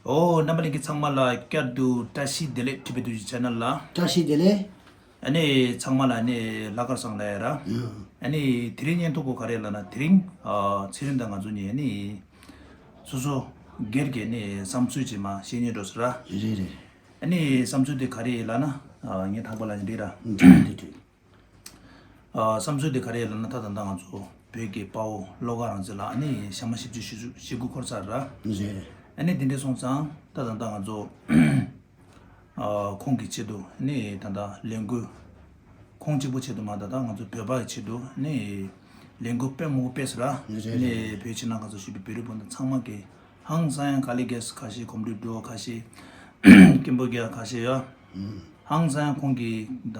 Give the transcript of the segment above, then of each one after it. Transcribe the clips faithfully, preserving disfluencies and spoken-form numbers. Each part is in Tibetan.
ཨོ། རྣམ་པ་ལྷན་རྒྱས་ཚང་མ་ལ་བསྐྱར་དུ་བཀྲ་ཤིས་བདེ་ལེགས། ཊི་བི་ཊུ་ཇི་ཆེ་ནལ་ལ། བཀྲ་ཤིས་བདེ་ལེགས། ཨ་ནི་ཚང་མ་ལ་ཨ་ནི་ལྷག་དཀར་བཟང་ལ་ཡ་ར། ཨ་ནི་དེ་རིང་བརྙན་ཐུང་པོ་ག་རེ་ལབ་ན། དེ་རིང་ཨ་ཚེ་རིང་དང་ང་ཚོ་གཉིས་ཨ་ནི་སོ་སོ་སྒེར་གྱི་ཨ་ནི་བསམ་ཚུལ་ཅིག་མར་བཤད་སྙིང་འདོད་སོང་ར། རེད་རེད། ཨ་ནི་བསམ་ཚུལ་དེ་ག་རེ་ལབ་ན། ཨ་ངས་དང་པོ་ལབ་ནི་འདི་ར། འདི་འདི་འདི། ཨ་བསམ་ཚུལ་དེ་ག་རེ་ལབ་ན། ད་ད་ལྟ་ང་ཚོ་བོད་ཀྱི་དཔའ་བོ་བློ་དགའ་རང་བཙན་ལགས་ཨ་ནི་ཞག་མ་བཞི་བཅུ་ཞེ་དགུ་འཁོར་ཚར་ར། རེད། ཨ་ནི་དེ་འདྲ་སོང་ཙང་ད་ད་ལྟ་ང་ཚོ་ཨ་ཁོང་གི་ཆེད་དུ་ཨ་ནི་ད་ལྟ་ལས་འགུལ། ཁོང་གཅིག་པོ་ཆེད་དུ་མ། ད་ལྟ་ང་ཚོ་བོད་པ་གི་ཆེད་དུ་ཨ་ནི་ལས་འགུལ་དཔེ་མང་པོ་སྤེལ་སོང་ར། རེད་རེད། ཨ་ནི་བོད་ཕྱི་ནང་ག་ཚོད་བཞུགས་པའི་བོད་རིགས་སྤུན་ཟླ་ཚང་མ་གིས་ཧང་སང་ཡང་དཀའ་ལས་རྒྱག་སོང་། ཁ་ཤས་གོམ་བགྲོད་འགྲོ། ཁ་ཤས་སྐད་འབོད་རྒྱག། ཁ་ཤས་ཡ་ཧང་སང་ཡང་ཁོང་གིས་ད་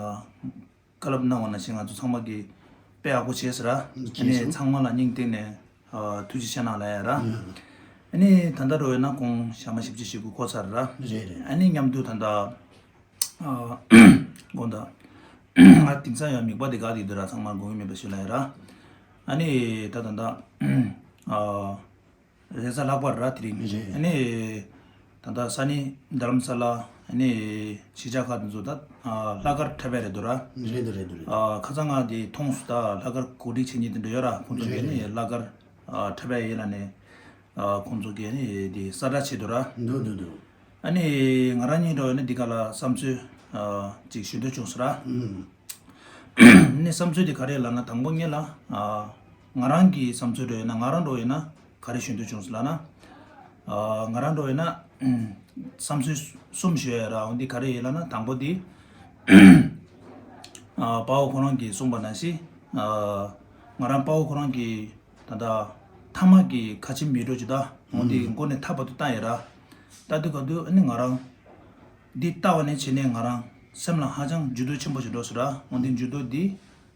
བཀའ་སློབ་གནང་བ་ནང་བཞིན་ང་ཚོ་ཚང་མ་གིས་དཔེ་ཡག་པོ་བྱས་སོང་ར། ཨ་ནི་ཚང་མ་ལ་སྙིང་གཏིང་ནས་ཨ་ཐུགས་རྗེ་ཆེ་གནང་ལབ་ཡ་ར། ཨ་ནི་ད་ལྟ་འགྲོ་ཡོད་ན་ཁོང་ཞག་མ་བཞི་བཅུ་ཞེ་དགུ་འཁོར་ཚར་ར། རེད་རེད། ཨ་ནི་མཉམ་དུ་ད་ལྟ་ཨ་དགོངས་དག་ང་དེང་སང་ཡང་མིད་པ་དེ་དགའ་བསྡད་འདུག་ར། ཚང་མ་དགོངས་ཀྱི་མེད་པ་ཞུ་ལབ་ཡ་ར། ཨ་ནི་ད་ད་ལྟ་ཨ་རེས་གཟའ་ལྷག་པ་ར་དེ་རིང་། རེད། ཨ་ནི་ད་ལྟ་ས་གནས་རྡ་རམ་ས་ལ། ཨ་ནི་གཞིས་ཆགས་ཁག་དེ་ཚོ་ད་ཨ་ལྷག་དཀར་འཁྲབ་པ་རེད་འདུག་ར། རེད་འདུག་རེད་འདུག་རེད། ཨ་ཁ་སང་ང་དེ་མཐོང་སོང་། ད་ལྷག་དཀར་གོ་སྒྲིག་བྱེད་མཁན་དེ་འདྲ་ཡོད་ར། ཁོང་ཚོ་གིས་རེད་ཨ་ནི་རེད། ལྷག་དཀར་ཨ་འཁྲབ་པ་ཡིན་ལབ་ནས་ཨ་ཁོང་ཚོ་གིས་ཨ་ནི་དེ་གསལ་བསྒྲགས་བྱས་འདུག་ར། འདུག་འདུག་འདུག་ཨ་ནི་ང་རང་གཉིས་འགྲོ་ཡོད་ན་འདི་ག་ལ་བསམ་ཚུལ་ཨ་ཅིག་ཞུ་འདོད་བྱུང་སོང་ར། ཨ་ནི་བསམ་ཚུལ་དེ་ག་རེ་ལབ་ན། དང་པོ་ངས་ལ་ཨ་ང་རང་གི་བསམ་ཚུལ་འགྲོ་ཡོད་ན། ང་རང་འགྲོ་ཡོད་ན་ག་རེ་ཞུ་འདོད་བྱུང་སོང་ལབ་ན། ཨ་ང་རང་འགྲོ་ཡོད་ན་ཨ་བསམ་ཚུལ་གསུམ་ཞུ་ཡ་ར། འོ་འདི་ག་རེ་ཡིན་ལབ་ན། དང་པོ་འདི་ཨ་དཔའ་བོ་ཁོ་རང་གིས་གསུངས་པ་ནང་བཞིན་ཨ་ང་རང་དཔའ་བོ་ཁོ་རང་གིས་ད་ལྟ་མཐའ་མ་གི་ཁ་ཆེམས་མི་འགྲོ་ཅིག་ད་འོ་འདི་མགོ་ནས་མཐའ་བར་དུ་བཏང་ཡ་ར། ད་དུས་སྐབས་དུ་ཨ་ནི་ང་རང་འདི་ལྟ་བ་ནས་བྱས་ནས་ང་རང་སེམས་ལ་ཧ་ཅང་འགྱུར་ལྡོག་ཆེན་པོ་ཞིག་འགྲོ་སོང་ར། འོ་འདི་འགྱུར་ལྡོག་འདི་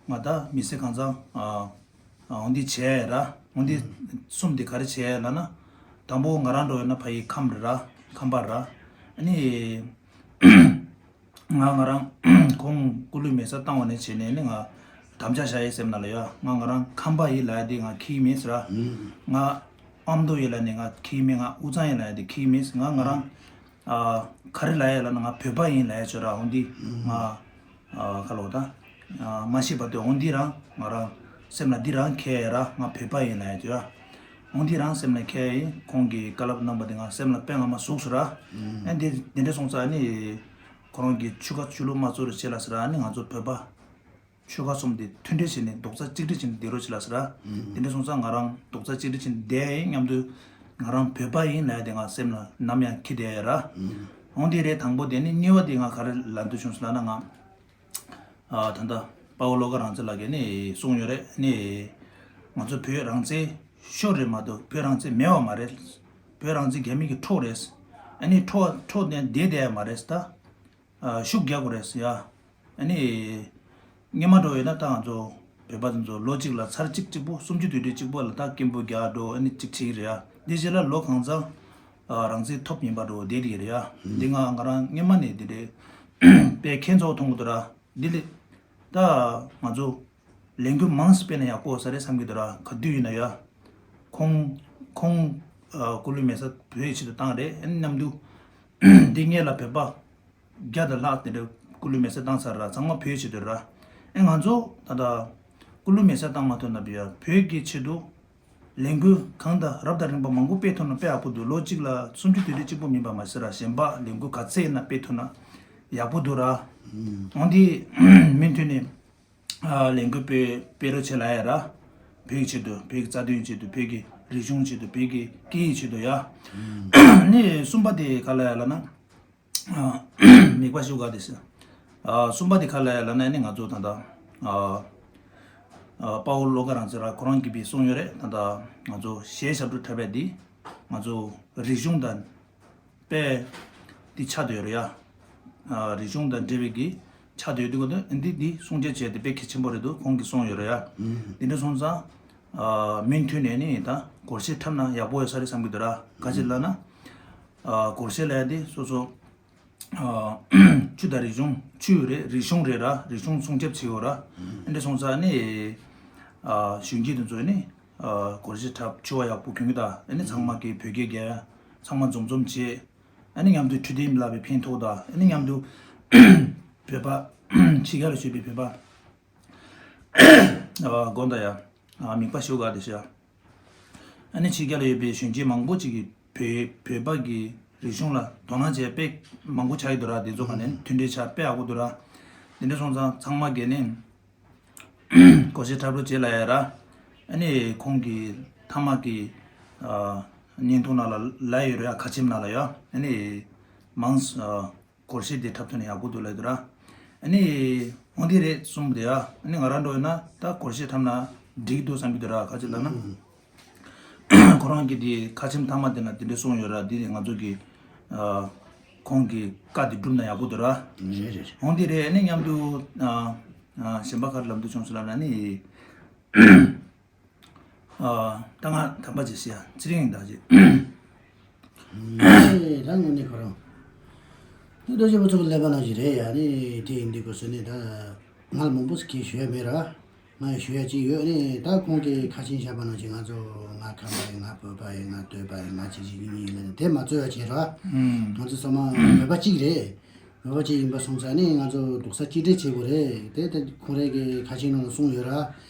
ང་ད་མི་ཚེ་གང་ཚང་ཨ་ཨ་འོ་འདི་བྱས་ར། འོ་འདི་གསུམ་འདི་ག་རེ་བྱས་ལབ་ན། དང་པོ་ང་རང་འགྲོ་ཡོད་ན་ཕ་ཡི་ཁམས་རེད་ར། ཁམས་པ་ར། ཨ་ནི་ང་ང་རང་ཁོང་སྐུ་ལུས་མེ་སྲེག་བཏང་བ་ནས་བྱས་ནས་ནི་ང་དམ་བཅའ་བཞག་ཡོད་སེམས་ནང་ལ་ཡ། ང་ང་རང་ཁམས་པ་ཡིན་ལབ་ཡ་དེ་ང་ཁྱི་མིན་ཟེར་ར། ང་ཨ་མདོ་ཡིན་ལབ་ནས་ང་ཁྱི་མིན། ང་དབུས་གཙང་ཡིན་ལབ་ཡ་དེ་ཁྱི་མིན། ང་ང་རང་ཨ་ག་རེ་ལབ་ཡ་ལབ་ན་ང་བོད་པ་ཡིན་ལབ་ཡ་ཆོ་ར། འོ་འདི་ང་ཨ་ཁ་ལོ་ད་ཨ་མ་ཤེས་པ་དེ་འོ་འདི་རང་ང་རང་སེམས་ལ་འདི་རང་ཁེལ་ཡ་ར། ང་བོད་པ་ཡིན་ལབ་ཡ་ཆོ་ར། འོ་འདི་རང་སེམས་ལ་ཁེལ་ཡ་ཡིན། ཁོང་གིས་བཀའ་སློབ་གནང་པ་དེ་ང་སེམས་ལ་དཔེ་ང་མ་ཟུག་སོང་ར། ཨ་འདི་འདི་འདྲ་སོང་ཙང་ནི་ཁོ་རང་གིས་ཆོལ་ཁ་ཆོས་ལུགས་མ་རྩོད་རོགས་བྱེད་ལ་ཟེར་ར། ཨ་ནི་ང་ཚོ་བོད་པ་ཆོལ་ཁ་གསུམ་དེ་མཐུན་སྒྲིལ་བྱས་ནས་རྡོག་རྩ་གཅིག་སྒྲིལ་བྱས་ནས་བསྡད་རོགས་བྱེད་ལ་ཟེར་ར། དེ་འདྲ་སོང་ཙང་ང་རང་རྡོག་རྩ་གཅིག་སྒྲིལ་བྱས་ནས་བསྡད་ཡིན། མཉམ་དུ་ང་རང་བོད་པ་ཡིན་ལབ་ཡ་དེ་ང་སེམས་ལ་ནམ་ཡང་འཁྱེར་བསྡད་ཡ་ར། འོང་དེ་རེད། དང་པོ་དེ་ནི། གཉིས་པ་དེ་ང་ག་རེ་ལབ་འདོད་བྱུང་སོང་ལབ་ན། ང་ཨ་ད་ལྟ་དཔའ་བོ་བློ་དགའ་རང་བཙན་ལགས་ཀྱིས་ནི་གསུངས་ཡོད་རེད། ནི་ང་ཚོ་བོད་རང་བཙན་ཤོར་རེད་མ་གཏོགས་བོད་རང་བཙན་མེད་པ་མ་རེད། བོད་རང་བཙན་རྒྱ་མི་གི་འཕྲོག་རེད། ཨ་ནི་འཕྲོག་འཕྲོག་ནས་བསྡད་བསྡད་ཡ་མ་རེད་ད། ཨ་ཤུགས་རྒྱག་དགོས་རེད་ཟེར་ཡ། ཨ་ནི་སྔོན་མ་འགྲོ་ཡོད་ན་ད་ང་ཚོ་བོད་པ་ཚོ་ལོ་གཅིག་ལ་ཚར་གཅིག་གཅིག་པོ་སུམ་ཅུ་དུས་དྲན་གཅིག་པོ་ལ་ད་སྐད་འབོད་རྒྱག་འགྲོ། ཨ་ནི་གཅིག་བྱེད་ཀྱི་རེད་ཡ། འདི་རྗེས་ལ་ལོ་གང་ཚང་ཨ་རང་བཙན་ཐོབ་ཉིན་པ་འགྲོ་བསྡད་ཀྱི་རེད་ཡ། འདི་ང་ང་རང་སྔོན་མ་ནས་འདི་འདྲའི་དཔེ་ཁྱེད་ཚོ་མཐོང་གི་འདུག་ར། འདི་ལས་ད་ང་ཚོ་ལས་འགུལ་མང་ཙམ་སྤེལ་ན་ཡག་པོ་ས་རེད་བསམ་གྱི་འདུག་ར། ག་དུས་ཡིན་ན་ཡ། ཁོང་ཁོང་ཨ་སྐུ་ལུས་མེ་སྲེག་བོད་ཆེད་དུ་བཏང་རེད། ཨ་ནི་མཉམ་དུ་འདི་སྔོན་ལ་བོད་པ་བརྒྱ་དང་ལྷག་དེ་འདྲ་སྐུ་ལུས་མེ་སྲེག་བཏང་ཚར་ར། ཚང་མ་བོད་ཆེད་དུ་ར། ཨེ་ང་ཚོ་ད་ལྟ་སྐུ་ལུས་མེ་སྲེག་བཏང་མ་ཐུབ་ན་བི་ཡ་བོད་ཀྱི་ཆེད་དུ་ལས་འགུལ་གང་དང་རབ་དང་རིམ་པ་མང་པོ་སྤེལ་ཐུབ་ན་དཔེ་ཡག་པོ་འདུག། ལོ་གཅིག་ལ་སུམ་ཅུ་དུས་དྲན་གཅིག་པོ་མིན་པ་མ་ཟད་ར། གཞན་པ་ལས་འགུལ་ག་ཚད་ཡིན་ན་སྤེལ་ཐུབ་ན་ཡག་པོ་འདུག་ར། འོན་ཏེ་མུ་མཐུད་ནས་ཨ་ལས་འགུལ་སྤེལ་སྤེལ་རོགས་བྱེད་ལབ་ཡ་ར། བོད་ཀྱི་ཆེད་དུ། བོད་ཀྱི་རྩ་དོན་ཆེད་དུ། བོད་ཀྱི་རིག་གཞུང་ཆེད་དུ། བོད་ཀྱི་སྐད་ཡིག་ཆེད་དུ་ཡ། ནི་གསུམ་པ་དེ་ག་ལ་ཡ་ལབ་ན། ཨ་མིག་པ་ཤུ་ག་དེ་ཟེར། ཨ་གསུམ་པ་དེ་ག་ལ་ཡ་ལབ་ན། ནི་ང་ཚོ་ད་ལྟ་ཨ་ཨ་དཔའ་བོ་བློ་དགའ་རང་བཙན་ར་ཁོ་རང་གིས་པའི་གསུངས་ཡོད་རེད། ད་ལྟ་ང་ཚོ་གཞས་ཞབས་བྲོ་འཁྲབ་པ་འདི་ང་ཚོ་རིག་གཞུང་དང་དཔེ་འདི་ཆགས་བསྡད་ཡོད་རེད་ཡ། ཨ་རིག་གཞུང་དང་འབྲེལ་བའི་གི་ཆགས་བསྡད་ཡོད་དུས་ཀ་ད་འདི་འདི་སྲུང་སྐྱོབ་བྱས་ཏེ་དཔེ་གལ་ཆེན་པོ་རེད་འདུག། ཁོང་གིས་གསུངས་ཡོད་རེད་ཡ། འདི་འདྲ་སོང་ཙང་ཨ་མུ་མཐུད་ནས་ནི་ད་སྒོར་གཞས་འཁྲབ་ན་ཡག་པོ་ཡོད་ས་རེད་བསམ་གྱི་འདུག་ར། ག་ཅི་ལབ་ན། ཨ་སྒོར་གཞས་ལབ་ཡ་དེ་སོ་སོ་ཨ་ཆོས་དང་རིག་གཞུང་། ཆོས་རེད། རིག་གཞུང་རེད་ར། རིག་གཞུང་སྲུང་སྐྱོབ་བྱེད་འོ་ར། ཨ་འདྲ་སོང་ཙང་ནི་ཨ་གཞོན་སྐྱེས་དེ་ཚོ་ནི་ཨ་སྒོར་གཞས་འཁྲབ། ཆོས་པ་ཡག་པོ་གྱོན་གྱི་ད། ཨ་ནི་ཚང་མ་གིས་བོད་སྐད་རྒྱག་ཡ། ཚང་མ་འཛོམས་འཛོམས་བྱེད། ཨ་ནི་མཉམ་དུ་འཕྲོད་བསྟེན་ལ་བའི་ཕན་ཐོགས་དང་། ཨ་ནི་མཉམ་དུ་བོད་པ་ཕྱི་རྒྱལ་ལ་བཞུགས་པའི་བོད་པ་དགོན་དང་ཡ་མིག་པ་ཞུ་ག་དེ་ཤ། ཨ་ནི་ཕྱི་རྒྱལ་ལ་ཡོད་པའི་གཞོན་སྐྱེས་མང་པོ་ཅིག་གིས་བོད་བོད་པ་གི་རིག་གཞུང་ལ་དོ་སྣང་བྱས་དཔེ་མང་པོ་ཆགས་ཡོད་འདུག་ར། དེ་ཚོ་ག་ནས་མཐུན་འབྲེལ་ཆགས་དཔེ་ཡག་པོ་འདུག་ར། དེ་འདྲ་སོང་ཙང་ཚང་མ་གིས་ནི་སྒོར་གཞས་འཁྲབ་རོགས་བྱེད་ལ་ཡ་ར། ཨ་ནི་ཁོང་གི་མཐའ་མ་གི་ཨ་བརྙན་ཐུང་ནང་ལ་ལབ་ཡོད་རེད་ཡ། ཁ་ཆེམས་ནང་ལ་ཡ། ཨ་ནི་མང་ཨ་སྒོར་གཞས་དེ་འཁྲབ་ཐུབ་ན་ཡག་པོ་འདུག་ལབ་འདུག་ར། ཨ་ནི་འོ་འདི་རེད་གསུངས་འདུག་ཡ། ཨ་ནི་ང་རང་འདྲ་ཡོད་ན་ད་སྒོར་གཞས་འཁྲབ་ན་འགྲིག་འདུག་བསམ་གྱི་འདུག་ར། ག་ཅི་ལབ་ན། ཁོ་རང་གིས་དེ་ཁ་ཆེམས་མཐའ་མ་དེ་ན་དེ་འདྲ་གསུངས་ཡོད་ར། དེ་ང་ཚོ་གི་ཨ་ཁོང་གི་བཀའ་དེ་བསྒྲུབས་ན་ཡག་པོ་འདུག་ར། རེད་རེད་རེད། འོ་འདི་རེད། ཨ་ནི་མཉམ་དུ་ཨ་ཨ་གཞན་པ་ག་རེ་ལབ་འདོད་བྱུང་སོང་ལབ་ན་ནི། ཨ་ད་ང་དམ་པ་ཅིག་ཤི་ཡ་ཚེ་རིང་ཡིན་ད་ཅིག་ཨེ་ད་དངོས་གནས་ཁོ་རང་ནི་རྡོ་རྗེ་པོ་ཚོ་གི་ཀླད་པ་ནང་བཞིན་རེད་ཡ། ནི་དེ་ཡིན་དུས་སྐབས་སུ་ནི་ད་ང་ལ་མང་པོ་ཞིག་གིས་ཞུ་ཡ་མེད་ར། ང་ཡི་ཞུ་ཡ་ཅིག་ཡོད། ནི་ད་ཁོང་གིས་ཁ་ཆེམས་བཞག་པ་ནང་བཞིན་ང་ཚོ་ང་ཁམས་པ་ཡིན། ང་བོད་པ་ཡིན། ང་སྟོད་པ་ཡིན། ང་ཅིག་ཅིག་ཡིན་ཡིན་ལབ་ནས་དེ་མ་རྩོད་ཡ་བྱེད་ར། ང་ཚོ་ཚང་མ་བོད་པ་གཅིག་རེད། བོད་པ་གཅིག་ཡིན་པ་སོང་ཙང་ནི་ང་ཚོ་རྡོག་རྩ་གཅིག་སྒྲིལ་བྱེད་དགོས་རེད། དེ་ད་ཁོང་རང་གི་ཁ་ཆེམས་ནང་ལ་གསུངས་ཡོད་ར།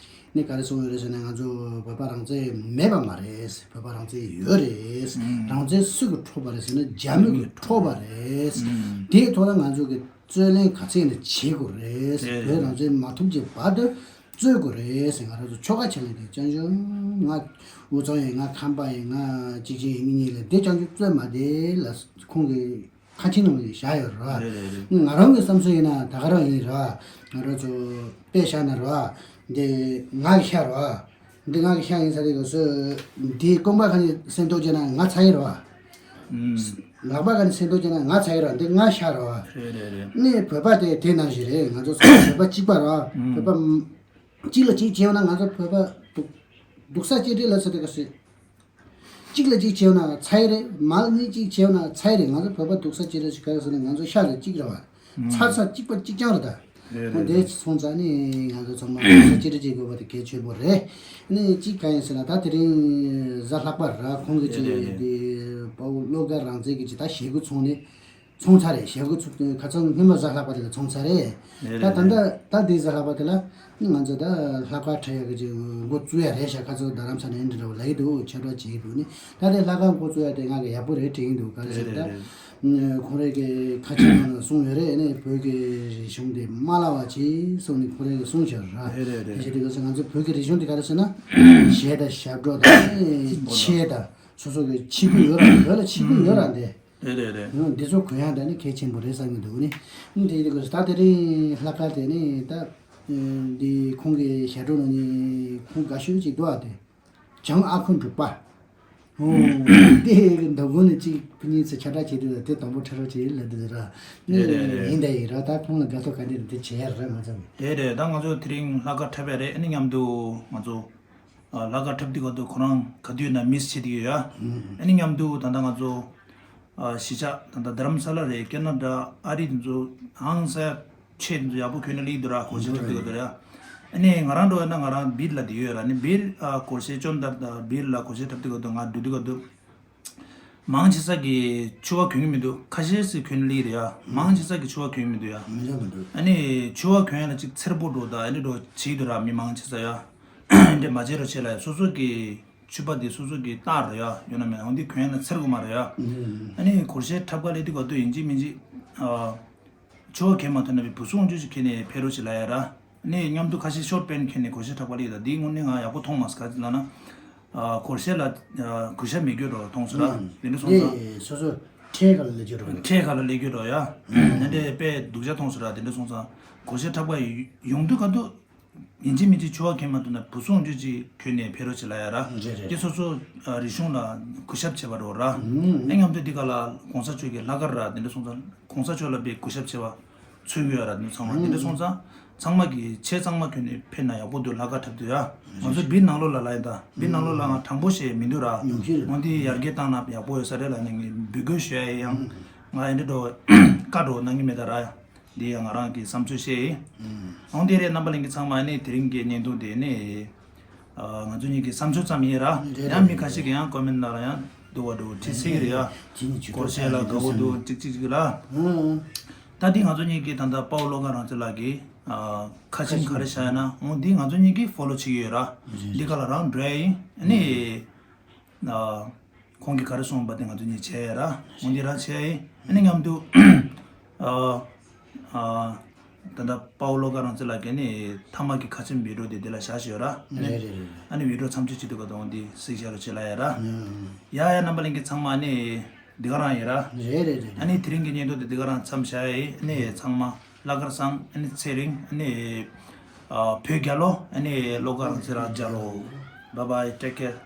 ནི་ག་རེ་གསུངས་ཡོད་རེད་ཟེར་ན། ང་ཚོ་བོད་པ་རང་བཙན་མེད་པ་མ་རེད། བོད་པ་རང་བཙན་ཡོད་རེད། རང་བཙན་སུ་གིས་འཕྲོག་པ་རེད་ཟེར་ན་རྒྱ་མི་གིས་འཕྲོག་པ་རེད། དེའི་ཐོག་ལ་ང་ཚོ་གིས་རྩོད་ལེན་ག་ཚད་ནས་བྱེད་དགོས་རེད། བོད་རང་བཙན་མ་ཐོབ་ཀྱི་བར་དུ་རྩོད་དགོས་རེད་ཟེར། ང་རང་ཚོ་ཆོལ་ཁ་ཆེ་ལ་དེ་ཅང་ཅང་ང་དབུས་གཙང་ཡིན། ང་ཁམས་པ་ཡིན། ང་ཅིག་ཅིག་ཡིན་གཉིས་ལ་དེ་ཅང་ཅང་རྩོད་མ་བསྡད་ལ་ཁོང་གིས་ཁ་ཆེམས་ནང་ལ་བཞག་ཡོད་རེད་བ། རེད་རེད་རེད། ང་རང་གི་བསམ་ཚུལ་ཡིན་ན་ད་ག་རང་ཡིན་རེད་བ། ང་རང་ཚོ་དཔེ་བཞག་ན་རེད་བ། འདི་ང་གི་ཤ་རེད་བ། འདི་ང་གི་ཤ་ཡིན་ས་རེད་ག་སོ། འདི་རྐང་པ་ག་ནས་སེན་ཏོག་བྱས་ན་ང་ཚ་ཡི་རེད་བ། ལག་པ་ག་ནས་སེན་ཏོག་བྱས་ན་ང་ཚ་ཡི་རེད་བ། འདི་ང་ཤ་རེད་བ། རེད་རེད་རེད། ནི་བོད་པ་དེ་དེ་ནང་བཞིན་རེད། ང་ཚོ་ཚང་མ་བོད་པ་གཅིག་པ་རེད་བ། བོད་པ་གཅིག་ལ་གཅིག་བྱས་ཡོང་ན་ང་ཚོ་བོད་པ་སྡུག་སྡུག་ས་གཅིག་སྒྲིལ་ལ་ས་རེད་ག་སོ། གཅིག་ལ་གཅིག་བྱས་ན་ཚ་ཡི་རེད། མ་ལ་གཉིས་གཅིག་བྱས་ན་ཚ་ཡི་རེད། ང་ཚོ་བོད་པ་སྡུག་ས་གཅིག་རེད་ཞིག་ག་རེ་ཟེར་ན་ང་ཚོ་ཤ་རེད་གཅིག་རེད་བ། ཚ་ཚ་གཅིག་པ་གཅིག་རྐྱང་རེད་ད། རེད་ཧོ་རེད་དེ་རེད། སོང་ཙང་ནི་ང་ཚོ་ཚང་མ་སྡུག་ས་གཅིག་རེད་བྱེད་དགོས་པ་དེ་གལ་ཆེན་པོ་རེད། ནི་གཅིག་ག་ཡིན་ཟེར་ན་ད་དེ་རིང་གཟའ་ལྷག་པ་ར། ཁོང་གི་རེད་ཅིག་རེད་རེད། དེ་དཔའ་བོ་བློ་དགའ་རང་བཙན་གྱི་ཅིག་ད་ཞེ་དགུ་ཚོང་ནི། ཚོང་ཚ་རེད། ཞེ་དགུ་ཚུགས་ཁ་ཚང་སྔོན་མ་གཟའ་ལྷག་པ་དེ་ལ་ཚོང་ཚ་རེད། རེད་ད་ད་རེད་ལྟ་རེད། ད་དེ་གཟའ་ལྷག་པ་དེ་ལ་ང་ཚོ་ད་ལྷག་དཀར་འཁྲབ་ཡག་གི་ཅིག་འགོ་བཙུགས་ཡ་རེད་ཤག་ཁ་ཚོ་རྡ་རམ་ས་ནས་འདི་འདྲ་བོ་ལབ་ཀྱི་འདུག་ཆ་འདྲ་བྱེད་ཀྱི་འདུག་ནི་ད་དེ་ལྷག་དཀར་འགོ་བཙུགས་ཡ་དེ་ང་གི་ཡག་པོ་རེད་དྲན་གྱི་འདུག་ག་རེ་རེད་ཟེར་ད། རེད་རེད། ཁོང་རེ་གི་ཁ་ཆེམས་ནང་ལ་གསུངས་ཡོད་རེད། ནི་བོད་ཀྱི་རིག་གཞུང་དེ་མ་བརླག་པ་ཅིག་གསུངས་ནི་ཁོང་རེ་གི་གསུངས་བཞག་ར། རེད་རེད་རེད། དེ་བྱས་དུས་ག་ཚོད་ང་ཚོ་བོད་ཀྱི་རིག་གཞུང་དེ་ག་རེ་ཟེར་ན་གཞས་དང་ཞབས་བྲོ་དང་ཆས་དང་སོ་སོ་གི་ཆིབས་བསྒྱུར་ཡོད་ར། བོད་ལ་ཆིབས་བསྒྱུར་ཡོད་ར་འདི། རེད་རེད་རེད། ཨང་། འདི་ཚོ་གོན་ཡག་ད་ནི་གལ་ཆེན་པོ་རེད་བསམ་གྱི་འདུག་ནི། ཨང་། དེ་ཡིན་དུས་ད་དེ་རིང་ལྷག་དཀར་དེ་ནི་ད་འདི་ཁོང་གི་ཞབས་བྲོ་ནང་ནས་ཁོང་དགའ་ཤོས་ཅིག་འདུག་ཨ། དེ་བྱང་ཨ་ཁུ་འབྲུག་པ། ཨོ། དེ་མདང་དགོང་ནས་ཅིག་ཁོ་གཉིས་ཚོ་ཁྱབ་བསྒྲགས་བྱེད་དུས་དེ་དང་པོ་འཁྲབ་རོགས་བྱེད་ལབ་འདུག་ར། ནི་རེད་རེད་རེད། ཡིན་ད་ཡིན་ར། ད་ཁོང་ལ་དགའ་ཐོག་ག་འདྲ་རེད་དེ་བྱེད་ཡ་ར་ང་ཚོ། རེད་རེད། ད་ང་ཚོ་དེ་རིང་ལྷག་དཀར་འཁྲབ་ཡ་རེད། ཨ་ནི་མཉམ་དུ་ང་ཚོ་ལྷག་དཀར་འཁྲབ་དུས་སྐབས་དུ་ཁོ་རང་ག་དུས་ན་མིས་བྱེད་ཀྱི་ཡོད་ཡ། ཨ་ནི་མཉམ་དུ་ད་ལྟ་ང་ཚོ་གཞིས་ཆགས་ད་ལྟ་རྡ་རམ་ས་ལ་རེད། ཀེ་ན་ཌ་ཨ་རི་དེ་ཚོ་ཧང་སང་ཆས་དེ་ཚོ་ཡག་པོ་གྱོན་ནས་སླེབས་འདུག་ར། སྒོར་གཞས་འཁྲབ་དུས་སྐབས་དུ་ར། ཨ་ནི་ང་རང་འགྲོ་ཡ་ན་ང་རང་སྦིར་ལ་བསྡད་ཡོད་ར། ནི་སྦིར་སྒོར་གཞས་སྐྱོན་དར་དང་སྦིར་ལ་སྒོར་གཞས་འཁྲབ་དུས་སྐབས་དུ་ང་འགྲོ་དུས་སྐབས་དུ། མང་ཆེ་ས་གིས་ཕྱུ་པ་གྱོན་གྱི་མི་འདུག་ཁ་ཤས་ཤིག་གྱོན་ལི་རེད་ཡ། མང་ཆེ་ས་གིས་ཕྱུ་པ་གྱོན་གྱི་མི་འདུག་ཡ། མི་འདུག་མི་འདུག་ཨ་ནི་ཕྱུ་པ་གྱོན་ཡ་ལ་ཅིག་འཚེར་པོ་འགྲོ་དང་ཨ་ནི་འགྲོ་བྱེད་འདུག་ར། མི་མང་ཆེ་ས་ཡ། འདི་མ་བྱེད་རོགས་བྱེད་ལ་ཡ། སོ་སོ་གི་ཕྱུ་པ་འདི་སོ་སོ་གི་རྟགས་རེད་ཡ། ཡོད་ན་མེད་ན་འོ་འདི་གྱོན་ཡ་ལ་འཚེར་དགོས་མ་རེད་ཡ། ཨ་ནི་སྒོར་གཞས་འཁྲབ་ག་ལས་དུས་ག་དུས་ཡིན་གཅིག་མིན་གཅིག་ཨ། ཕྱུ་པ་གྱོན་མ་ཐུབ་ན་བི་བུ་སུ་འོང་ཆུ་ཞིག་གྱོན་ནས་ཕེབས་རོགས་བྱེད་ལ་ཡ་ར། ནས་མཉམ་དུ་ཁ་ཤས་ཤོར་པན་གྱོན་ནས་སྒོར་གཞས་འཁྲབ་པ་ལ་ཡོད་ད། འདིའི་དངོས་གནས་ང་ཡག་པོ་མཐོང་མ་སོང་། ག་ཅི་ལབ་ན། ཨ་སྒོར་གཞས་ལ་ཨ་གུས་ཞབས་མེད་རྒྱུ་རོ་མཐོང་སོང་ར། ཨང་། དེ་འདྲ་སོང་ཙང་། ནས་སོ་སོ་ཁྲལ་ག་ལ་ལས་རྒྱུ་རོ། ཁྲལ་ག་ལ་ལས་རྒྱུ་རོ་ཡ། ཨང་། དེ་འདྲས་དཔེ་སྡུག་ཅག་མཐོང་སོང་ར། དེ་འདྲ་སོང་ཙང་སྒོར་གཞས་འཁྲབ་པ་ཡོང་དུས་ག་དུས་ཡིན་གཅིག་མིན་གཅིག་ཕྱུ་པ་གྱོན་མ་ཐུབ་ན་བུ་སུ་འོང་ཆུ་ཅིག་གྱོན་ནས་ཕེབས་རོགས་བྱེད་ལ་ཡ་ར། རེད་རེད། དེ་སོ་སོ་ཨ་རིག་གཞུང་ལ་གུས་ཞབས་བྱེད་པ་རོ་ར། ཨང་། ཨེ་མཉམ་དུ་འདི་ག་ལ་གོང་ས་མཆོག་གི་ལྷག་དཀར་ར། དེ་འདྲ་སོང་ཙང་གོང་ས་མཆོག་ལ་དཔེ་གུས་ཞབས་བྱེད་པ། ཚུལ་གྱི་ཡོད་ར་ནི་ཚང་མ། དེ་འདྲ་སོང་ཙང་ཚང་མ་གི་ཆས་གཙང་མ་གྱོན་ནས་ཕེབས་ན་ཡག་པོ་འདུག་ལྷག་དཀར་འཁྲབ་དུས་ཡ། ང་ཚོ་སྦིར་ནང་ལོགས་ལ་ལ་ཡིན་ད། སྦིར་ནང་ལོགས་ལ་ང་དྲང་པོ་བཤད་མི་འདུག་ར། ཉུང་ཤས་རེད། འོན་ཏེ་ཡར་རྒྱས་བཏང་ན་ཡག་པོ་ཡོད་ས་རེད་ལ་ནི་ངས་འབོད་སྐུལ་ཞུ་ཡ་ཡིན། ཡང་ང་ཡིན་འདྲ་འགྲོ་བཀའ་འགྲོ་གནང་གི་མེད་ད་ར། འདི་ཡང་ང་རང་གི་བསམ་ཚུལ་བཤད་ཡིན། འོན་ཏེ་རེད་རྣམ་པ་ལྷན་རྒྱས་ཚང་མ་ནི་དེ་རིང་གི་བརྙན་ཐུང་དེ་ནི། ང་ཚོ་གཉིས་ཀྱི་བསམ་ཚུལ་ཙམ་ཡིན་ར། རེད་ཡང་མི་ཁ་ཤས་ཀྱིས་ཡང་ཀོ་མེན་ནང་ལ་ཡང་ འདུག་བ་འདུག་དྲི་ཚིག་རེད་ཡ། སྐོར་ཞེས་ལ་དགའ་བོ་འདུག་ཅིག་ཅིག་ཅིག་ལ། ད་འདི་ང་ཚོ་གཉིས་ཀྱིས་ད་ལྟ་དཔའ་བོ་བློ་དགའ་རང་བཙན་ལགས་ཀྱི་ཁ་ཆེམས་ག་རེ་བཞག་ཡ་ན་འོ་འདི་ང་ཚོ་གཉིས་ཀྱིས་ཕོ་ལོ་བྱེད་ཀྱི་ཡོད་ར། འདི་ག་ལ་རང་འགྲོ་ཡ་ཡིན་ཨ་ནི། ཁོང་གིས་ག་རེ་གསུངས་པ་དེ་ང་ཚོ་གཉིས་བྱས་ཡ་ར། འོ་འདི་རང་བྱས་ཡ་ཡིན་ཨ་ནི་མཉམ་དུ། ད་ལྟ་དཔའ་བོ་བློ་དགའ་རང་བཙན་ལགས་ཀྱིས་ནི་མཐའ་མ་གི་ཁ་ཆེམས་བི་ཌིའོ་དེ་དེ་ལ་བཞག་བཞག་ར། རེད་རེད་རེད། ཨ་ནི་བི་ཌིའོ་མཚམས་གཅོད་བྱེད་དུས་ག་དང་འདི་གཟིགས་བཞག་རོགས་བྱེད་ལ་ཡ་ར། ཡ་ཡ་རྣམ་པ་ལྷན་རྒྱས་ཚང་མ་ནི་འདི་ག་རང་ཡིན་ར། རེད་རེད་རེད། ཨ་ནི་དེ་རིང་གི་བརྙན་ཐུང་དེ་འདི་ག་རང་མཚམས་བཞག་ཡ་ཡིན་ཨ་ནི་ཚང་མ་བླ་དཀར་བཟང་ཨ་ནི་ཚེ་རིང་ཨ་ནི་བོད་རྒྱལ་ལོ་ཨ་ནི་བློ་དགའ་རང་བཙན་རང་རྒྱལ་ལོ། Bye bye, take care.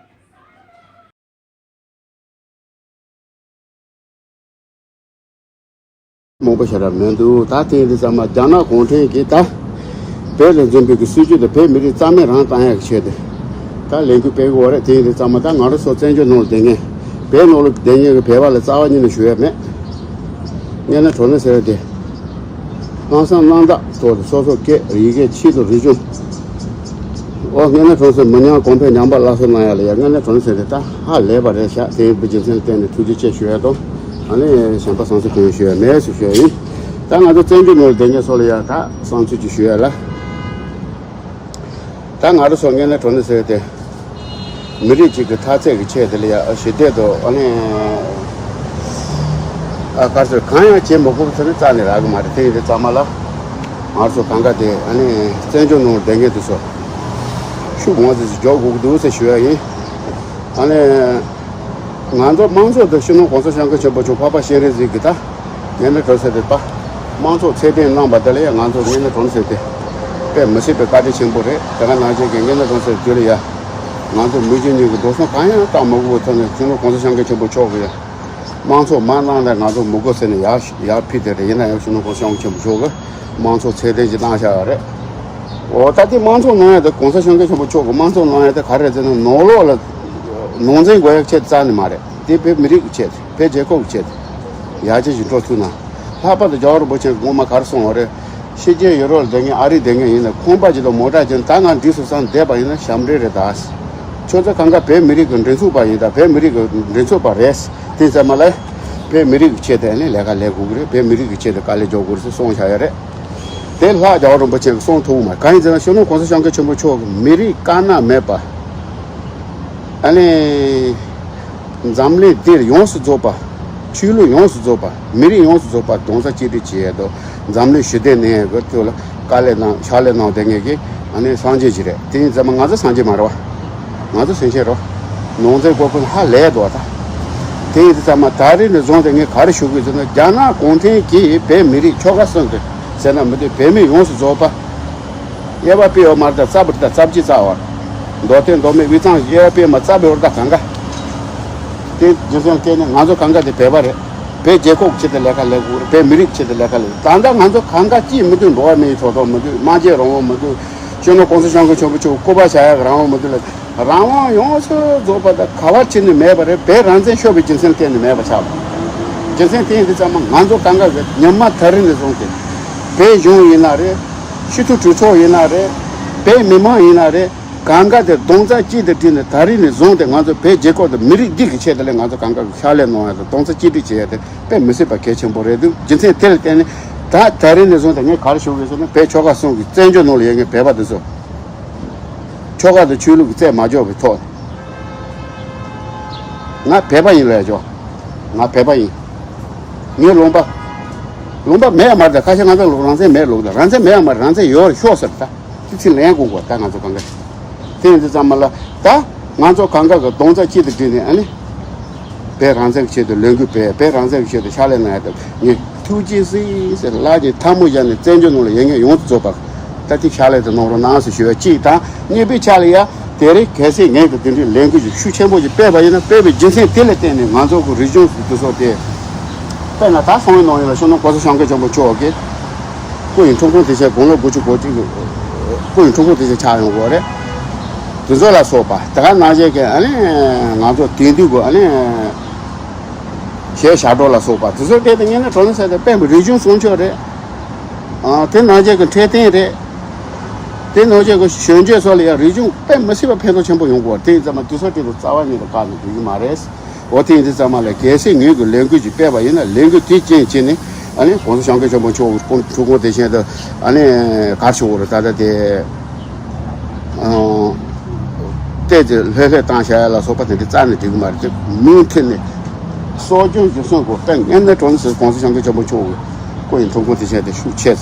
མང་པོ་ཞེ་དྲག་མི་འདུག་ད་དེ་ཡིན་དུས་ཙམ་མ་རྒྱ་ནག་གུང་ཁྲན་གྱིས་ད་བོད་ལ་འཛིན་པའི་གི་སྲིད་ཇུས་དེ་བོད་མི་རིགས་རྩ་མེད་རང་བཏང་ཡག་གི་ཆེད་དུ་ད་ལས་འགུལ་སྤེལ་གི་ཡོད་རེད། དེ་ཡིན་དུས་ཙམ་མ་ད་ང་རང་ཚོ་བཙན་བྱོལ་ནང་ལ་བསྡད་མཁན་བོད་ནང་ལ་བསྡད་མཁན་གྱི་བོད་པ་ལ་རྩ་བ་ཉིད་ནས་ཞུ་ཡ་མེད། དངོས་གནས་དྲང་གནས་ཟེར་བ་དེ། སྣང་བསམ་རྣམ་དག་ཐོག་ཏུ་སོ་སོ་སྐད་ཡི་གེ་ཆེད་དུ་རིག་གཞུང་། ཨོ་དངོས་གནས་དྲང་གནས་མི་ཉམས་གོང་འཕེལ་ཉམས་པ་སླར་གསོ་གནང་ཡ་ལ་ཡ་དངོས་གནས་དྲང་གནས་ཟེར་དེ་ད་ཧ་ལས་པ་རེད་ཤག་དེ་ཡིན་པའི་རྒྱུ་མཚན་བརྟེན་ནས་ཐུགས་རྗེ་ཆེ་ཞུ་ཡ་དང་ཨ་ནི་གཞན་པ་བསམ་ཚུལ་གང་ཡང་ཞུ་ཡ་མེད་ཟེར་ཞུ་ཡ་ཡིན། ད་ང་ཚོ་བཙན་བྱོལ་ནང་ལ་བསྡད་མཁན་ཚོ་ལ་ཡ་ད་བསམ་ཚུལ་ཅིག་ཞུ་ཡ་ལ། ད་ང་རང་ཚོ་དངོས་གནས་དྲང་གནས་ཟེར་ཏེ། མི་རིགས་གཅིག་གི་འཐབ་རྩོད་ཀྱི་ཆེད་དེ་ལ་ཡ་ཞི་བདེ་དང་ཨ་ནི། ཨ་གར་ཚོད་གང་ཡང་བྱེད་མི་དགོས་ཚོད་ནི་རྩ་ནས་རག་གི་མ་རེད། དེ་ཡིན་དུས་ཙམ་མ་ལ། ང་ཚོ་གང་ག་དེ་ཨ་ནི་བཙན་བྱོལ་ནང་བསྡད་མཁན་དེ་ཚོ། ཤུགས་མང་ཙམ་ཞིག་འཇོག་དགོས་ཀྱི་འདུག་ཟེར་ཞུ་ཡ་ཡིན། ཨ་ནི། ང་ཚོ་དམངས་གཙོ་དང་སྤྱི་ནོར་གོང་ས་སྐྱབས་མགོན་ཆེན་པོ་མཆོག་འཕགས་པ་སྤྱན་རས་གཟིགས་ཀྱི་ད། ངས་ནི་གྲོས་ཚོད་དེ་པ། དམངས་གཙོ་ཚད་ལྡན་གནང་བ་དེ་ལ་ཡང་ང་ཚོ་ངས་ནི་གྲོས་ཚོད་དེ། དཔེ་མི་སྲིད་པའི་བཀའ་དྲིན་ཆེན་པོ་རེད། དེ་ག་ནང་བཞིན་གྱི་ངས་ནི་གྲོས་ཚོད་དེ་ལ་ཡ། ང་ཚོ་མི་རྒྱུ་གཉིས་ཀྱི་འགྲོ་སོང་གང་ཡང་བཏང་མ་དགོས་པའི་ཐོག་ནས་སྤྱི་ནོར་གོང་ས་སྐྱབས་མགོན་ཆེན་པོ་མཆོག་གི་ཡ། དམངས་གཙོ་མ་གནང་ལ་ང་ཚོ་མི་དགོས་ཟེར་ནས་ཡར་ཡར་ཕུལ་དེ་རེད། ཡིན་ན་ཡང་སྤྱི་ནོར་གོང་ས་སྐྱབས་མགོན་ཆེན་པོ་མཆོག་གི་དམངས་གཙོ་ཚད་ལྡན་ཞིག་གནང་བཞག་ཡོད་རེད། འོ་ད་ལྟའི་དམངས་གཙོ་གནང་ཡ་དེ་གོང་ས་སྐྱབས་མགོན་ཆེན་པོ་མཆོག་གི་དམངས་གཙོ་གནང་ཡ་དེ་ག་རེ་རེད་ཟེར་ན་ནང་ལོགས་ལ་ནང་འཛིང་དགོས་ཡ་ཆེད་རྩ་ནས་མ་རེད། དེ་བོད་མི་རིགས་ཀྱི་ཆེད་དུ་བོད་རྒྱལ་ཁབ་ཀྱི་ཆེད་དུ་ཡར་རྒྱས་ཀྱི་འགྲོ་ཐུབ་ན། ལྷག་པར་དུ་རྒྱལ་བ་རིན་པོ་ཆེ་གིས་སྔོན་མ་ག་རེ་གསུངས་པ་རེད། ཕྱི་རྒྱལ་ཡུ་རོབ་ལ་བསྡད་མཁན་ཨ་རི་བསྡད་མཁན་ཡིན་ན་ཁང་པ་ཅིག་དང་མོ་ཊ་ཅིག་ད་ང་འགྲིག་སོང་བསམ་བསྡད་པ་ཡིན་ན་ཞབས་འདྲེན་རེད་ད། ཁྱོད་ཚོ་གང་ག་བོད་མི་རིགས་ཀྱི་མགྲིན་ཚབ་པ་ཡིན་ད་བོད་མི་རིགས་ཀྱི་མགྲིན་ཚབ་པ་རེད། དེ་ཙམ་མ་ལས་བོད་མི་རིགས་ཀྱི་ཆེད་དུ་ཨ་ནི་ལས་ཀ་ལས་དགོས་ཀྱི་རེད། བོད་མི་རིགས་ཀྱི་ཆེད་དུ་དཀའ་ལས་རྒྱག་དགོས་རེད་ཟེར་གསུངས་བཞག་ཡོད་རེད། དེ་ལྷག་རྒྱལ་བ་རིན་པོ་ཆེ་གིས་གསུངས་ཐུབ་མ་གང་ཡིན་ཟེར་ན་སྤྱི་ནོར་གོང་ས་སྐྱབས་མགོན་ཆེན་པོ་མཆོག་གིས་མི་རིགས་དཀར་ནག་མེད་པ། ཨ་ནི། འཛམ་གླིང་འདིར་ཡོངས་སུ་རྫོགས་པ། ཆོས་ལུགས་ཡོངས་སུ་རྫོགས་པ། མི་རིགས་ཡོངས་སུ་རྫོགས་པ་རྡོག་རྩ་གཅིག་སྒྲིལ་བྱེད་ཡས་དང་འཛམ་གླིང་ཞི་བདེ་གནས་ཡས་ཀྱི་ཐོག་ལ་དཀའ་ལས་གནང་ཕྱག་ལས་གནང་བསྡད་མཁན་གྱི་ཨ་ནི་སངས་རྒྱས་ཅིག་རེད། དེ་ཡིན་ཙང་མ་ང་ཚོ་སངས་རྒྱས་མ་རེད་བ། ང་ཚོ་སེམས་ཅན་རེད་བ། ནང་འཛིང་སྐོར་ཀུན་ཧ་ལས་འདུག་བ་ད། དེ་ཡིན་ཙང་མ་ད་རེས་ནས་བཟུང་སྟེ་ངས་ག་རེ་ཞུ་དགོས་ཟེར་ན་རྒྱ་ནག་གུང་ཁྲན་གྱིས་བོད་མི་རིགས་ཆོལ་ཁ་གསུམ་དུ་ཟེར་ན་མི་འདུག་བོད་མི་ཡོངས་སུ་རྫོགས་པ། དབྱེ་བ་སྤེལ་ཡོད་མ་རེད་ད་རྩ་བ་རེད་ད་རྩ་བ་གཅིག་རྩ་བ། མདོ་སྟོད་མདོ་སྨད་དབུས་གཙང་དབྱེ་བ་སྤེལ་མ་རྩ་བ་རེད་ད་གང་ག་དེ་རྒྱུ་མཚན་བརྟེན་ནས་ང་ཚོ་གང་ག་དེ་བོད་པ་རེད། བོད་རྒྱལ་ཁབ་ཆེད་དུ་ལས་ཀ་ལས་དགོས་རེད། བོད་མི་རིགས་ཆེད་དུ་ལས་ཀ་ལས་ད་ལྟ་ང་ཚོ་གང་ག་ཅིས་མི་འདུག་འགྲོ་བ་མིའི་ཐོབ་ཐང་མི་འདུག་སྨྲ་བརྗོད་རང་དབང་མི་འདུག་སྤྱི་ནོར་གོང་ས་སྐྱབས་མགོན་ཆེན་པོ་མཆོག་སྐུ་པར་བཞག་ཡག་རང་དབང་མི་འདུག་ལ། རང་དབང་ཡོངས་སུ་རྫོགས་པ་དང་ག་བ་ཕྱིན་ནས་མེད་པ་རེད། བོད་རང་བཙན་ཤོར་བའི་རྒྱུ་མཚན་བརྟེན་ནས་མེད་པ་ཆགས་པ། རྒྱུ་མཚན་དེ་ཡིན་དུས་ཙམ་མ་ང་ཚོ་གང་ག་གི་ཉི་མ་ད་རིང་ནས་བཟུང་སྟེ། བོད་གཞུང་ཡིན་ན་རེད། སྤྱི་འཐུས་གྲོས་ཚོགས་ཡིན་ན་རེད། བོད་མི་མང་ཡིན་ན་རེད། གང་ག་དེ་རྡོག་རྩ་གཅིག་ཏུ་བསྒྲིལ་ནས་ད་རིང་ནས་བཟུང་སྟེ་ང་ཚོ་བོད་རྒྱལ་ཁབ་དང་མི་རིགས་འདི་གི་ཆེད་དུ་ལས་ང་ཚོ་གང་ག་གི་ཕྱག་ལས་གནང་ཡ་དང་རྡོག་རྩ་གཅིག་སྒྲིལ་བྱེད་ཡ་དེ་དཔེ་མི་སྲིད་པ་གལ་ཆེན་པོ་རེད་འདུག་རྒྱུ་མཚན་དེ་ལ་བརྟེན་ནས་ད་ད་རིང་ནས་བཟུང་སྟེ་ངས་ག་རེ་ཞུ་དགོས་ཟེར་ན་བོད་ཆོལ་ཁ་གསུམ་གྱི་བཙན་བྱོལ་ནང་ལ་ཡོད་མཁན་བོད་པ་དེ་ཚོ། ཆོལ་ཁ་དང་ཆོས་ལུགས་ཀྱི་རྩོད་མ་རྒྱག་པའི་ཐོག་ནས། ང་བོད་པ་ཡིན་ལབ་ཡ་ཅོ། ང་བོད་པ་ཡིན། ངའི་ལུང་པ། ལུང་པ་མེད་ཡ་མ་རེད་ད་ཁ་ཤས་ང་ཚོ་ལུགས་རང་བཙན་མེད་ལུགས་ད་རང་བཙན་མེད་ཡ་མ་རེད། རང་བཙན་ཡོད་རེད་ཤོག་ཟེར་ད། དེ་ཚིག་ལན་དགོས་དགོས་ད་ང་ཚོ་གང་ག་དེ་ཡིན་དུས་ཙམ་མ་ལ་ད་ང་ཚོ་གང་ག་གི་རྡོག་རྩ་གཅིག་ཏུ་བསྒྲིལ་ནས་ཨ་ནི། བོད་རང་བཙན་གྱི་ཆེད་དུ་ལས་འགུལ་སྤེལ་བོད་རང་བཙན་གྱི་ཆེད་དུ་ཕྱག་ལས་གནང་ཡ་དང་ངས་ཐུགས་རྗེ་གཟིགས་ཟེར་ལག་གི་ཐལ་མོ་སྦྱར་ནས་བཙན་བྱོལ་ནང་ལ་ཡོད་མཁན་ཡོངས་སུ་རྫོགས་པ་ད་ཐེངས་ཕྱག་ལས་དེ་གནང་རོགས་གནང་ཟེར་ཞུ་བ་གཅིག་དང་གཉིས་པའི་ཆ་ལ་ཡ་དེ་རིང་གལ་སྲིད་ངས་ཀྱི་དེ་འདྲའི་ལས་འགུལ་ཞིག་ཤུགས་ཆེན་པོ་ཞིག་སྤེལ་བ་ཡིན་ན་སྤེལ་བའི་རྒྱུ་མཚན་དེ་ལ་བརྟེན་ནས་ང་ཚོ་གི་རིག་གཞུང་དེ་ཚོ་དེ་དཔེར་ན་ད་སོང་བའི་ནང་ཡོད་ལ་ཤོ་ནང་གོ་ས་སྐྱབས་མགོན་ཆེན་པོ་མཆོག་གིས། སྐུ་ཡི་འཁྲུངས་སྐར་དེ་ཆ་དགུང་ལོ་དགུ་བཅུ་གོ་གཅིག་གི། སྐུ་ཡི་འཁྲུངས་སྐར་དེ་ཆ་ཆགས་ཡོང་གི་རེད། དེ་ཚོ་ལ་སོགས་པ་དེ་ག་ནང་བཞིན་གྱི་ཨ་ནི་ང་ཚོ་དེང་དུས་ཀྱི་ཨ་ནི་གཞས་ཞབས་བྲོ་ལ་སོགས་པ་དེ་ཚོ་བལྟས་ཏེ་ངས་ནི་གྲོགས་ནི་ཟེར་ཏེ་དཔེ་མི་རིག་གཞུང་སྲུང་སྐྱོབ་རེད། ཨ་དེ་ནང་བཞིན་གྱི་འཕྲོད་བསྟེན་རེད། དེ་ནང་བཞིན་གྱི་གཞོན་སྐྱེས་ཚོ་ལ་ཡང་རིག་གཞུང་དཔེ་མི་སྲིད་པ་ཕན་ཐོགས་ཆེན་པོ་ཡོང་གི་ཡོད་རེད། དེ་ཡིན་ཙང་མ་དེ་ཚོ་དེ་ཚོ་རྩ་བ་ཉིད་དུ་བཀག་ནས་འགྲོ་གི་མ་རེད། འོ་དེ་ཡིན་དུས་ཙམ་པ་ལ་གལ་སྲིད་ངོས་ཀྱི་ལས་འགུལ་ཅིག་སྤེལ་བ་ཡིན་ན། ལས་འགུལ་དེའི་རྐྱེན་བྱས་ནས་ཨ་ནི་༸གོང་ས་༸སྐྱབས་མགོན་ཆེན་པོ་མཆོག་གི་སྐུ་འཁྲུངས་སྐར་དེ་བཞིན་དུ་ཨ་ནི་ག་རེ་ཞུ་དགོས་རེད། ད་ལྟ་དེ་ཨ་བལྟས་ཏེ་ལྷོད་ལྷོད་བཏང་བཞག་ཡ་ལ་སོགས་པ་དེ་འདྲ་རྩ་ནས་འགྲིག་གི་མ་རེད། དེ་མུ་མཐུད་ནས་གསོ་སྐྱོང་རྒྱུན་སྲུང་དགོས། དཔེ་ངན་ནས་གྲོང་ནས་༸གོང་ས་༸སྐྱབས་མགོན་ཆེན་པོ་མཆོག་གི་སྐུ་ཡི་འཁྲུངས་སྐར་དེ་བཞིན་དུ་ཤུགས་ཆེ་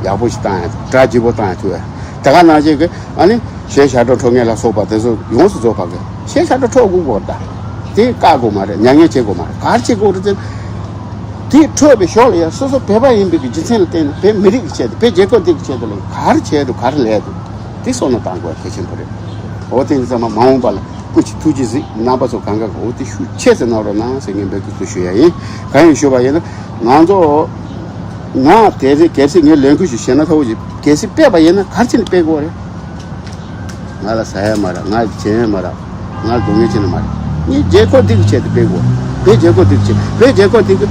ཡག་པོ་ཞིག་བཏང་ཡ། གྲ་རྒྱས་པོ་བཏང་ཡ་ཐུབ་ཡ། དེ་ག་ནང་བཞིན་གྱི་ཨ་ནི་གཞས་ཞབས་བྲོ་འཁྲབ་མཁན་ལ་སོགས་པ་དེ་ཚོ་ཡོངས་སུ་རྫོགས་པ་གི་གཞས་ཞབས་བྲོ་འཁྲབ་དགོས་གོ། ད་དེ་བཀག་དགོས་མ་རེད། མྱ་ངན་བྱེད་དགོས་མ་རེད། ག་རེ་བྱེད་དགོས་རེད་ཟེར། དེ་འཁྲབ་པའི་ཞོར་ལ་ཡང་སོ་སོ་བོད་པ་ཡིན་པའི་གི་རྒྱུ་མཚན་ལ་བརྟེན་ནས། བོད་མི་རིགས་ཀྱི་ཆེད་དུ། བོད་རྒྱལ་ཁབ་འདི་གི་ཆེད་དུ་ལ་ག་རེ་བྱས་འདུག་ག་རེ་ལས་འདུག་དེ་བསམ་བློ་གཏང་དགོས་གལ་ཆེན་པོ་རེད། འོ་དེ་ཡིན་ཙང་མ་འོངས་པ་ལ་སྐུ་མཁྱེན་ཐུགས་རྗེ་གཟིགས། རྣམ་པ་ཚོ་གང་ག་གི་འོ་དེ་ཤུགས་ཆེ་ཙམ་གནང་རོགས་གནང་ཟེར་ངས་འབོད་སྐུལ་ཞུ་ཡ་ཡིན། གང་ཡིན་ཞུས་པ་ཡིན་ན། ང་ཚོ་ང་དེ་རིང་གལ་སྲིད་ངས་ལས་འགུལ་ཞིག་བྱས་ན། ཐོག་ཅིག་གལ་སྲིད་སྤེལ་བ་ཡིན་ན་ག་རེ་བྱས་ནས་སྤེལ་དགོས་རེད། ང་ལ་ཟ་ཡ་མ་རག་ང་ལ་བྱེད་ཡ་མ་རག་ང་ལ་སྡུག་བསྔལ་བྱེད་ནི་མ་རེད། ངས་རྒྱལ་ཁབ་འདི་གི་ཆེད་དུ་སྤེལ་དགོས། བོད་རྒྱལ་ཁབ་འདི་གི་ཆེད། བོད་རྒྱལ་ཁབ་འདི་གི་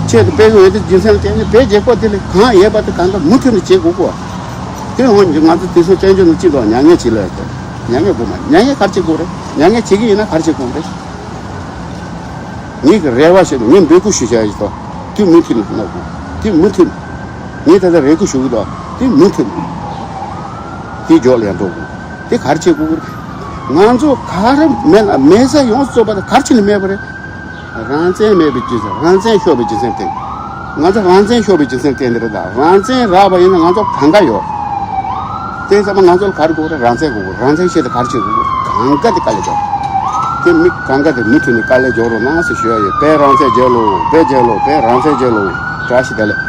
ཆེད་དུ་སྤེལ་དགོས་ཡོད་དེ། རྒྱུ་མཚན་ལ་བརྟེན་ནས་བོད་རྒྱལ་ཁབ་འདི་ལ་གང་ཡོད་པ་དེ་གང་ག་མུ་མཐུད་ནས་བྱེད་དགོས་གོ། དེ་ཧོན་ང་ཚོ་དེ་ཚོ་བཙན་བྱོལ་ནང་སྤྱི་ཚོགས་མྱ་ངན་བྱེད་ལ་ཡོད་དོ། མྱ་ངན་དགོས་མ། མྱ་ངན་ག་རེ་བྱེད་དགོས་རེད། མྱ་ངན་བྱེད་ཀྱི་ཡིན་ན་ག་རེ་བྱེད་དགོས་རེད། ངེད་ཀྱི་རེ་བ་བྱེད་དོ། ངས་འབོད་སྐུལ་ཞུ་བྱ་ཡི་དོ། དེ་མུ་མཐུད་ནས་གནང་དགོས། དེ་མུ་མཐུད། ངས་ད་ལྟ་རེ་སྐུལ་ཞུ་གི་དོ། དེ་མུ་མཐུད། དེ་མགྱོགས་ལ་ཡང་འགྲོ་དགོས། དེ་ག་རེ་བྱེད་དགོས་ཀྱི་རེད། ང་ཚོ་ག་རེ་མེད་ན་མེད་ས་ཡོངས་སུ་རྫོགས་པ་དེ་ག་རེ་བྱས་ནས་མེད་པ་རེད། རང་བཙན་མེད་པའི་རྒྱུ་མཚན། རང་བཙན་ཤོར་བའི་རྒྱུ་མཚན་དེ། ང་ཚོ་རང་བཙན་ཤོར་བའི་རྒྱུ་མཚན་དེ་འདི་རེད། ད་རང་བཙན་རག་པ་ཡིན་ན་ང་ཚོ་གང་ག་ཡོད། དེ་ཚང་མ་ང་ཚོ་ལ་ག་རེ་དགོས་རེད། རང་བཙན་དགོས་རེད། རང་བཙན་ཆེད་དུ་ག་རེ་བྱེད་དགོས་རེད། གང་ག་དེ་དཀའ་ལས་རྒྱོབ། དེ་མི་གང་ག་དེ་མུ་མཐུད་ནས་དཀའ་ལས་རྒྱོབ་རོགས་གནང་ཟེར་ཞུ་ཡ་ཡོད། བོད་རང་བཙན་རྒྱལ་ལོ། བོད་རྒྱལ་ལོ། བོད་རང་བཙན་རྒྱལ་ལོ། བཀྲ་ཤིས་བདེ་ལེགས།